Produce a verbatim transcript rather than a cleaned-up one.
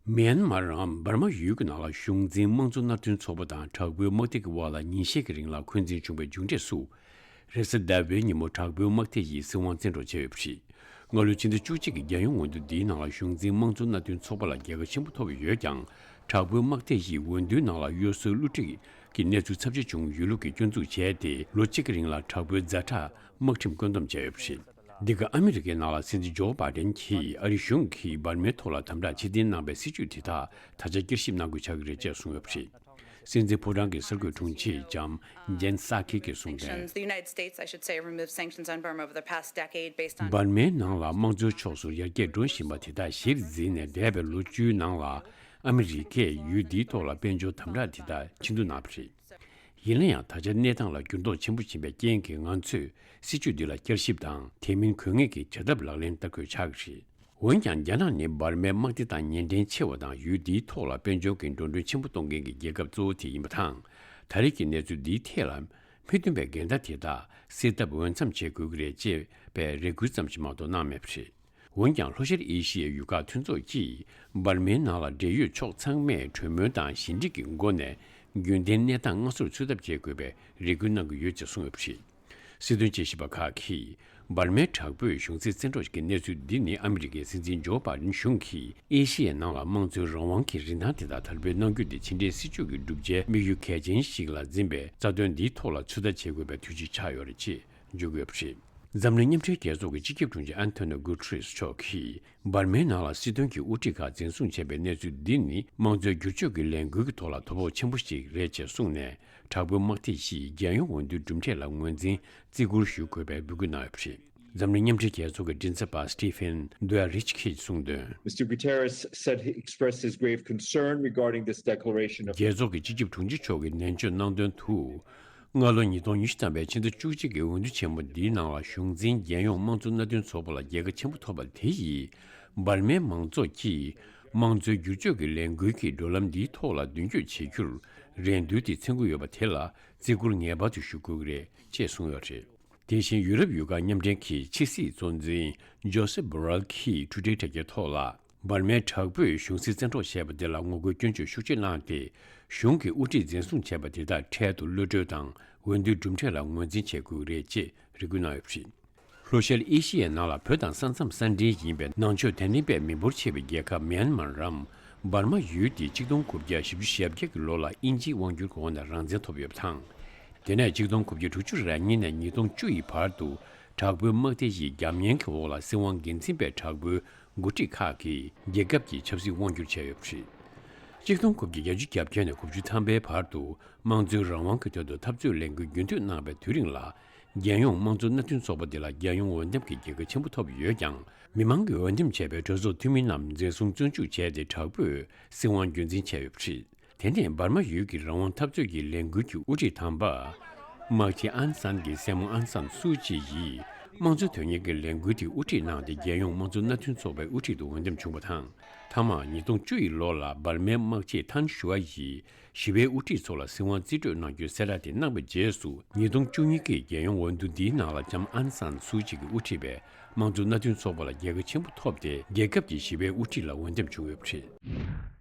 མེན་མར་འམ་འབར་མ་ཡུལ་གྱི་ནང་ལ་གཞུང་འཛིན་དམངས་གཙོ་མནའ་མཐུན་ཚོགས་པ་དང་དྲག་པོའི་དམག་སྡེ་གི་དབར་ལ་ཉིན་ཤས་ཀྱི་རིང་ལ་འཁོན་འཛིན་བྱུང་བའི་མཇུག་འབྲས་སུ། རེས་གཟའ་ཟླ་བའི་ཉིན་མོ་དྲག་པོའི་དམག་སྡེ་ཡིས་སྲིད་དབང་བཙན་འཕྲོག་བྱས་ཡོད་པ་རེད། སྔ་ལོའི་ཕྱི་ཟླ་བཅུ་གཅིག་གི་རྒྱལ་ཡོངས་འོས་བསྡུ་འདིའི་ནང་ལ་གཞུང་འཛིན་དམངས་གཙོ་མནའ་མཐུན་ཚོགས་པ་ལ་རྒྱལ་ཁ་ཆེན་པོ་ཐོབ་ཡོད་ཀྱང་། དྲག་པོའི་དམག་སྡེ་ཡིས་འོས་བསྡུའི་ནང་ལ་གཡོ་ཟོལ་བསླུ་བྲིད་ཀྱི་གནས་ཚུལ་ཚབས་ཆེ་བྱུང་ཡོད་ལུགས་ཀྱི་སྐྱོན་འཛུགས་བྱས་ཏེ། ལོ་གཅིག་གི་རིང་ལ་དྲག་པོའི་ཛ་དྲག་དམག་ཁྲིམས་བཀོད་འདོམས་བྱས་ཡོད་པ་རེད། འདི་ག་ཨ་མི་རི་ཀའི་ནང་ལ་སྲིད་འཛིན་ཇོ་བྷ་དན་གྱིས་ཨ་རིའི་གཞུང་གིས་འབར་མའི་ཐོག་ལ་དམ་དྲག་ཕྱིར་འཐེན་གནང་བའི་སྲིད་བྱུས་དེ་དག་ད་ཆ་བསྐྱར་ཞིབ་གནང་དགོས་ཆགས་ཀྱི་རེད་ཅེས་གསུངས་ཡོད་པ་རེད། སྲིད་འཛིན་ཕོ་བྲང་གི་གསར་འགོད་དྲུང་ཆེ་ལྕམ་ཇེན་སཱ་ཁི་གིས་གསུངས་པས། Sanctions. The United States, I should say, removed sanctions on Burma over the past decade based on འབར་མའི་ནང་ལ་དམངས་གཙོའི་ཕྱོགས་སུ་ཡར་རྒྱས་འགྲོ་བཞིན་པ་དེ་དག་གཞིར་འཛིན་ནས། འདས་པའི་ལོ་བཅུའི་ནང་ལ་ཨ་མི་རི་ཀས་ཡུལ་འདིའི་ཐོག་ལ་དཔལ་འབྱོར་དམ་དྲག་དེ་དག་ཆེ་བསྡུ་གནང་བ་རེད། ཡིན་ན་ཡང་། ད་ཆ་གནས་སྟངས་ལ་འགྱུར་ལྡོག་ཆེན་པོ་ཕྱིན་པའི་རྐྱེན་གྱིས། ང་ཚོས་སྲིད་བྱུས་འདི་ལ་བསྐྱར་ཞིབ་དང་། དེ་མིན་དགོས་ངེས་ཀྱི་བྱ་ཐབས་ལག་ལེན་བསྟར་དགོས་ཆགས་ཀྱི་རེད། འོན་ཀྱང་། རྒྱ་ནག་ནི་འབར་མའི་དམག་སྡེ་དང་ཉེ་འབྲེལ་ཆེ་བ་དང་། ཡུལ་འདིའི་ཐོག་ལ་དཔལ་འབྱོར་གྱི་འགྲོ་གྲོན་ཆེན་པོ་གཏོང་མཁན་གྱི་རྒྱལ་ཁབ་གཙོ་བོ་དེ་ཡིན་པ་དང་། ད་རེས་ཀྱི་གནས་ཚུལ་འདིའི་ཐད་ལ་མི་མཐུན་པའི་འགལ་ཟླ་དེ་དག་སེལ་ཐབས་འོས་འཚམ་བྱེད་དགོས་ཀྱི་རེད་ཅེས་པའི་རེ་སྐུལ་ཙམ་ཞིག་མ་གཏོགས་གནང་མེད་པ་རེད། འོན་ཀྱང་། ལྷོ་ཤར་ཨེ་ཤི་ཡའི་ཡུལ་ཁག་མཐུན་ཚོགས་ཀྱིས་འབར་མའི་ནང་ལ་འབྲེལ་ཡོད་ཕྱོགས་ཚང་མས་གྲོས་མོལ་དང་ཞི་འགྲིག་གི་སྒོ་ནས་རྒྱུན་ལྡན་གནས་སྟངས་སྔ་སོར་ཚུད་ཐབས་བྱེད་དགོས་པའི་རེ་སྐུལ་གནང་གི་ཡོད་ཅེས་གསུངས་ཡོད་པ་རེད། སྲིད་དོན་དཔྱད་ཞིབ་པ་ཁག་གིས། འབར་མའི་དྲག་པོས་གཞུང་སྲིད་བཙན་འཕྲོག་གི་གནས་ཚུལ་འདི་ནི། ཨ་མི་རི་ཀའི་སྲིད་འཛིན་ཇོ་བྷ་དན་གཞུང་གིས་ཨེ་ཤི་ཡའི་ནང་ལ་དམངས་གཙོའི་རང་དབང་གི་རིན་ཐང་དེ་དག་དར་སྤེལ་གནང་རྒྱུ་དེ། ཕྱི་འབྲེལ་སྲིད་ཇུས་ཀྱི་བསྒྲུབ་བྱའི་དམིགས་ཡུལ་གལ་ཆེན་ཞིག་ལ་འཛིན་པའི་རྩ་དོན་འདིའི་ཐོག་ལ་ཚོད་ལྟ་བྱེད་དགོས་པའི་དུས་ཚོད་ཆགས་ཡོད་རེད་ཅེས་བརྗོད་ཀྱི་ཡོད་པ་རེད། འཛམ་གླིང་མཉམ་འབྲེལ་རྒྱལ་ཚོགས་ཀྱི་སྤྱི་ཁྱབ་དྲུང་ཆེ་ཨན་ཐོ་ནི་གུ་ཏྲེས་མཆོག་གིས། འབར་མའི་ནང་ལ་སྲིད་དོན་གྱི་དབུ་ཁྲིད་ཁག་འཛིན་བཟུང་བྱས་པའི་གནས་ཚུལ་འདི་ནི། དམངས་གཙོའི་བསྒྱུར་བཅོས་ཀྱི་ལས་འགུལ་གྱི་ཐོག་ལ་དོ་ཕོག་ཆེན་པོ་ཞིག་རེད་ཅེས་གསུངས་ནས། དྲག་པོའི་དམག་སྡེ་ཡིས་རྒྱལ་ཡོངས་འོས་བསྡུའི་གྲུབ་འབྲས་ལ་ངོས་འཛིན་བརྩི་བཀུར་ཞུ་དགོས་པའི་འབོད་སྐུལ་གནང་ཡོད་པ་རེད། འཛམ་གླིང་མཉམ་འབྲེལ་རྒྱལ་ཚོགས་ཀྱི་མགྲིན་ཚབ་པ་སི་ཏི་ཕིན་དུ་ཡ་རིཆ་གིས་གསུངས་དོན། Mister Guterres said he expressed his grave concern regarding this declaration of རྒྱལ་ཚོགས་ཀྱི་སྤྱི་ཁྱབ་དྲུང་ཆེ་མཆོག་གིས་ནན་བརྗོད་གནང་དོན་དུ། སྔ་ལོ་ཉིས་སྟོང་ཉི་ཤུ་ཐམ་པའི་ཕྱི་ཟླ་བཅུ་གཅིག་གི་འོས་བསྡུ་ཆེན་མོ་འདིའི་ནང་ལ། གཞུང་འཛིན་རྒྱལ་ཡོངས་དམངས་གཙོ་མནའ་མཐུན་ཚོགས་པ་ལ་རྒྱལ་ཁ་ཆེན་པོ་ཐོབ་པ་དེ་ཡིས། འབར་མའི་མང་ཚོགས་ཀྱིས་དམངས་གཙོའི་བསྒྱུར་བཅོས་ཀྱི་ལས་འགུལ་གྱི་འགྲོ་ལམ་འདིའི་ཐོག་ལ་མདུན་སྐྱོད་བྱེད་རྒྱུར་རེ་འདུན་དེ་འཚོལ་གྱི་ཡོད་པ་དེ་ལ་བརྩི་བཀུར་ངེས་པར་དུ་ཞུ་དགོས་ཀྱི་རེད་ཅེས་གསུངས་ཡོད་རེད། དེ་བཞིན། ཡུ་རོབ་ཡུལ་ཁག་མཉམ་འབྲེལ་གྱི་ཕྱི་སྲིད་གཙོ་འཛིན་ཇོ་སེབ་བྷོ་རལ་གྱིས་ཊུ་ཊར་དྲ་རྒྱའི་ཐོག་ལ། འབར་མའི་དྲག་པོས་གཞུང་སྲིད་བཙན་འཕྲོག་བྱས་པ་དེ་ལ་ངོ་རྒོལ་སྐྱོན་བརྗོད་ཤུགས་ཆེ་གནང་སྟེ། གཞུང་གི་དབུ་ཁྲིད་འཛིན་བཟུང་བྱས་པ་དེ་དག་འཕྲལ་དུ་གློད་གྲོལ་དང་། འོས་བསྡུའི་གྲུབ་འབྲས་ལ་ངོས་འཛིན་བྱེད་དགོས་ཀྱི་རེད་ཅེས་རེ་སྐུལ་གནང་ཡོད་པ་རེད། ལྷོ་ཤར་ཨེ་ཤི་ཡའི་ནང་ལ་བོད་དང་ས་མཚམས་ས་འབྲེལ་ཡིན་པའི་ནང་ཆོས་དད་ལྡན་པས་མི་འབོར་ཆེ་བའི་རྒྱལ་ཁབ་མེན་མར་རམ། འབར་མ་ཡུལ་དེ་གཅིག་སྟོང་དགུ་བརྒྱ་བཞི་བཅུ་ཞེ་བརྒྱད་ཀྱི་ལོ་ལ་དབྱིན་ཇིའི་དབང་སྒྱུར་འོག་ནས་རང་བཙན་ཐོབ་ཡོད་པ་དང་། དེ་ནས་གཅིག་སྟོང་དགུ་བརྒྱ་དྲུག་ཅུ་རེ་གཉིས་ནས་ཉིས་སྟོང་བཅུ་ཡི་བར་དུ་དྲག་པོའི་དམག་སྡེ་ཡིས་རྒྱབ་གཉེར་གྱི་འོག་ལ་སྲིད་དབང་སྒེར་འཛིན་པའི་དྲག་པོའི་འགོ་ཁྲིད་ཁག་གིས་རྒྱལ་ཁབ་ཀྱི་ཆབ་སྲིད་དབང་བསྒྱུར་བྱས་ཡོད་པ་རེད། གཅིག་སྟོང་དགུ་བརྒྱ་བརྒྱད་ཅུ་གྱ་བརྒྱད་ནས་དགུ་བཅུ་ཐམ་པའི་བར་དུ་དམངས་གཙོའི་རང་དབང་གི་དོན་དུ་འཐབ་རྩོད་ལས་འགུལ་རྒྱུན་མཐུད་གནང་བའི་དུས་རིང་ལ། རྒྱལ་ཡོངས་དམངས་གཙོ་མནའ་མཐུན་ཚོགས་པ་འདི་ལ་རྒྱལ་ཡོངས་འོས་འདེམས་ཀྱི་རྒྱལ་ཁ་ཆེན་པོ་ཐོབ་ཡོད་ཀྱང་། མི་མང་གིས་འོས་འདེམས་བྱས་པའི་གྲོས་ཚོགས་འཐུས་མི་རྣམས་འཛིན་བཟུང་བཙོན་འཇུག་བྱས་ཏེ། དྲག་པོས་སྲིད་དབང་རྒྱུན་འཛིན་བྱས་ཡོད་པ་རེད། དེ་ནས་འབར་མ་ཡུལ་གྱི་རང་དབང་འཐབ་རྩོད་ཀྱི་ལས་འགུལ་གྱི་དབུ་ཁྲིད་དམ་པ། དམག་སྤྱི་ཨན་སན་གྱི་སྲས་མོ་ཨན་སན་སུའུ་ཅི་ཡིས་དམངས་གཙོ་དོན་གཉེར་གྱི་ལས་འགུལ་དེ་དབུ་ཁྲིད་གནང་སྟེ། རྒྱལ་ཡོངས་དམངས་གཙོ་མནའ་མཐུན་ཚོགས་པའི་དབུ་ཁྲིད་དུ་འོས་འདེམས་བྱུང་བ་དང་། མཐའ་མ་ཉིས་སྟོང་བཅུ་ཡི་ལོ་ལ་འབར་མའི་དམག་སྤྱི་ཐན་ཞུ་ཨ་ཡིས་ཞི་བའི་དབུ་ཁྲིད་ཚོ་ལ་སྲིད་དབང་རྩིས་སྤྲོད་གནང་རྒྱུའི་གསལ་བསྒྲགས་དེ་གནང་བའི་རྗེས་སུ། ཉིས་སྟོང་བཅུ་གཉིས་ཀྱི་རྒྱལ་ཡོངས་འོས་བསྡུ་འདིའི་ནང་ལ་ལྕམ་ཨན་སན་སུའུ་ཅི་གིས་དབུ་ཁྲིད་པའི་དམངས་གཙོ་མནའ་མཐུན་ཚོགས་པ་ལ་རྒྱལ་ཁ་ཆེན་པོ་ཐོབ་སྟེ། རྒྱལ་ཁབ་ཀྱི་ཞི་བའི་དབུ་ཁྲིད་ལ་འོས་འདེམས་བྱུང་ཡོད་པ་རེད།